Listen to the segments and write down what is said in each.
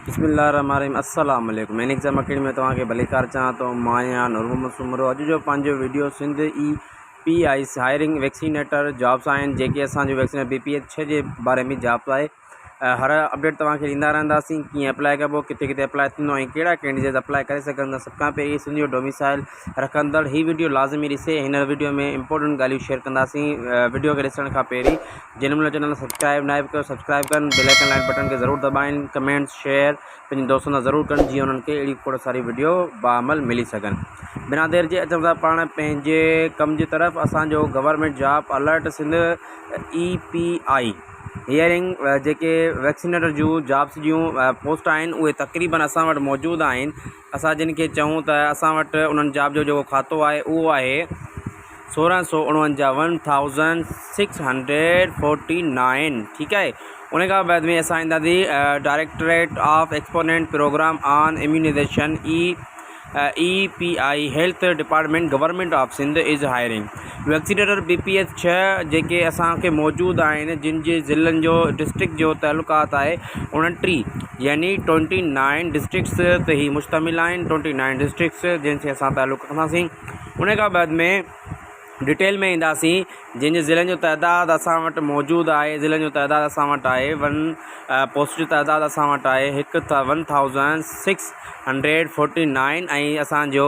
بسم الله الرحمن الرحيم السلام عليڪم مين ايگزام اڪيڊمي ۾ توهان کي ڀليڪار چوان ٿو مان آهيان نور محمد سومرو اڄ جو پنهنجو video Sindh E P I hiring vaccinator jobs آهن جيڪي اسان جو ويڪسينيٽر بي پي ايڇ ڇهه جي باري ۾ جابس آهي هر اپڊيٽ توهان کي ڏيندا رهنداسين ڪيئن اپلائي ڪبو ڪٿي ڪٿي اپلائي ٿيندو ۽ ڪهڙا ڪينڊيڊيٽ اپلائي ڪري سگهن ٿا سڀ کان پهرين سنڌ جو ڊوميسائل رکندڙ هي وڊيو لازمي ڏسي هن وڊيو ۾ امپورٽنٽ ڳالهيون شيئر ڪنداسين وڊيو کي ڏسڻ کان پهرين جنھن مھل چينل سبسڪرائب ناھي ڪيو سبسڪرائب ڪن بيل آئيڪن لائيڪ بٽڻ کي ضرور دٻائين ڪمينٽس شيئر پنھنجي دوستن سان ضرور ڪن جيئن انھن کي اھڙي کوڙ ساري وڊيو باعمل ملي سگھن بنا دير جي اچون ٿا پاڻ پنھنجي ڪم جي طرف اسان جو government job alert Sindh E P I hiring جيڪي ويڪسينيٽر جون جابس جون پوسٽ آھن اھي تقريبن اسان وٽ موجود آھن اسان جن کي چئون ته اسان وٽ انهن جاب جو جيڪو کاتو آهي اهو آهي 1649 1649 ٺيڪ آهي ان کان بعد ۾ اسان اينداسين directorate of exponent programme on immunization E E P I health department government of Sindh is hiring vaccinator B P S ڇهه جيڪي اسان کي موجود آهن جن جي ضلعن جو ڊسٽرڪٽ جو تعلقات آهي 29 يعني ٽوئنٽي نائن ڊسٽرڪٽس تي هي مشتمل آهن ٽوئنٽي نائن ڊسٽرڪٽس جن سين اسان تعلق رکنداسين ان کان بعد ۾ ڊيٽيل ۾ اينداسين جن جي ضلعن جو تعداد اسان وٽ موجود آهي ضلعن جو تعداد اسان وٽ آهي ون پوسٽ جو تعداد اسان وٽ آهي هڪ one thousand six hundred forty nine ۽ اسانجو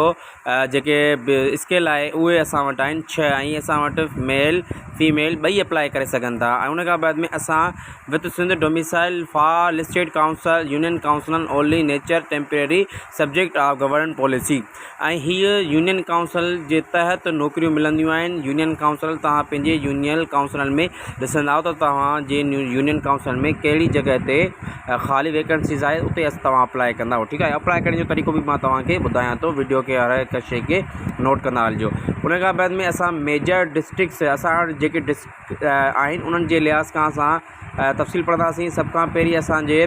جيڪي به اسڪيل آهي اهي اسان وٽ آهن ڇهه ۽ اسان وٽ ميل فيميل ٻئي اپلائي ڪري سگهن ٿا ۽ ان کان بعد ۾ اسان with Sindh domicile for listed council union ڪائونسلن only nature temporary subject of government policy ۽ هيء يونين ڪائونسل جي تحت نوڪريون ملنديون آهن يونين ڪائونسل توهان پنهنجي يونين ڪائونسلن ۾ ڏسندائو ته توهان جي يونين ڪائونسل ۾ ڪهڙي جڳهه تي خالي ويڪنسيز آهي اتي توهان اپلائي ڪندائو ٺيڪ آهي اپلائي ڪرڻ جو طريقو به مان توهان کي ٻڌايان ٿو وڊيو کي هر هڪ شي کي نوٽ ڪندا هلجو ان کان بعد ۾ اسان ميجر ڊسٽرڪس اسان وٽ جيڪي ڊسٽرڪ آهن انهن جي لحاظ کان اسان تفصيل پڙهنداسين سڀ کان پهرين اسان جي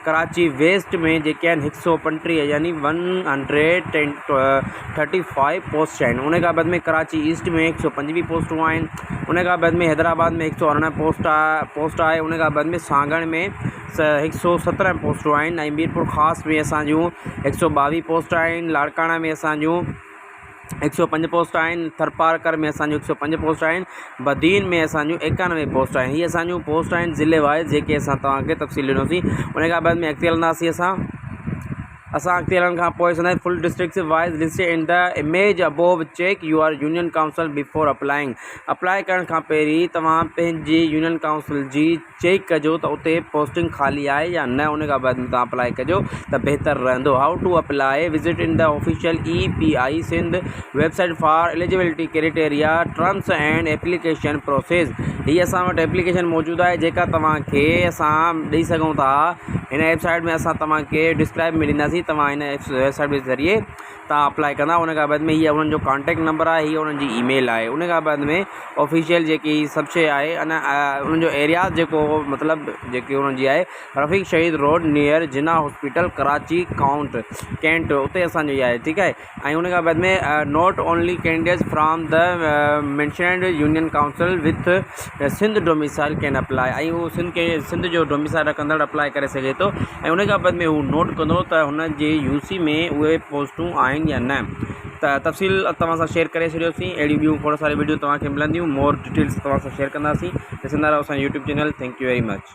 ڪراچي ويسٽ ۾ جيڪي آهن هڪ سو پنٽيهه يعني one hundred ten thirty five post آهن ان کان بعد ۾ ڪراچي ايسٽ ۾ هڪ سو پنجويهه پوسٽون آهن ان کان بعد ۾ حيدرآباد ۾ هڪ سو ارڙهن پوسٽ پوسٽ آهي ان کان بعد ۾ سانگهڙ ۾ هڪ سو سترهن پوسٽون آهن ۽ ميرپور خاص ۾ اسان جون هڪ سو ٻاويهه پوسٽ آهن لاڙڪاڻا ۾ اسان جون هڪ سؤ پنج پوسٽ آهن ٿرپارڪر ۾ اسان جون هڪ سؤ پنج پوسٽ آهن بدين ۾ اسان جون ايڪانوي پوسٽ آهن هي اسان جون پوسٽ آهن ضلعي وائز جيڪي اسان توهان کي تفصيل ڏنوسين ان کان بعد ۾ اڳتي هلنداسين اسان اسان اڳتي هلڻ کان پوء سندس full districts wise list in the image above check your union council before applying apply ڪرڻ کان پهرين توهان پنهنجي يونين ڪائونسل جي چيڪ ڪجو ته اتي پوسٽنگ خالي آهي يا نه ان کان بعد ۾ توهان اپلائي ڪجو ته بهتر رهندو how to apply visit in the official E P I Sindh website for eligibility criteria terms and application process هي اسان وٽ ايپليڪيشن موجود آهي جيڪا توهان کي اسان ڏئي سگهون ٿا هن ويب سائيٽ ۾ اسان توهان کي ڊسڪرائب ۾ ڏينداسين توهان هن ويب سائيٽ جي ذريعي تان اپلائي ڪندا ان کان بعد ۾ هي انهن جو ڪانٽيڪٽ نمبر آهي هي انهن جي اي ميل آهي ان کان بعد ۾ آفيشل جيڪي سڀ شي آهي ان انهن جو ايريا جيڪو مطلب جيڪي انهن جي آهي Rafiq Shaheed road near Jinnah hospital Karachi count cantt اتي اسان جو آهي ٺيڪ آهي ۽ ان کان بعد ۾ not only candidates from the mentioned union council with Sindh domicile can apply ۽ اهو سنڌ کي سنڌ جو ڊوميسائل رکندڙ اپلائي ڪري سگهي ٿو ۽ ان کان بعد ۾ هو نوٽ ڪندو ته هن جي يو سي ۾ اهي پوسٽون آهن يا نه ته تفصيل توهان سان شيئر ڪري ڇڏيوسين اهڙيون ٻيون کوڙ ساريون ويڊيو توهان کي ملنديون مور ڊيٽيلس توهان سان شيئر ڪنداسين ڏسندا رهو اسان YouTube channel thank you very much.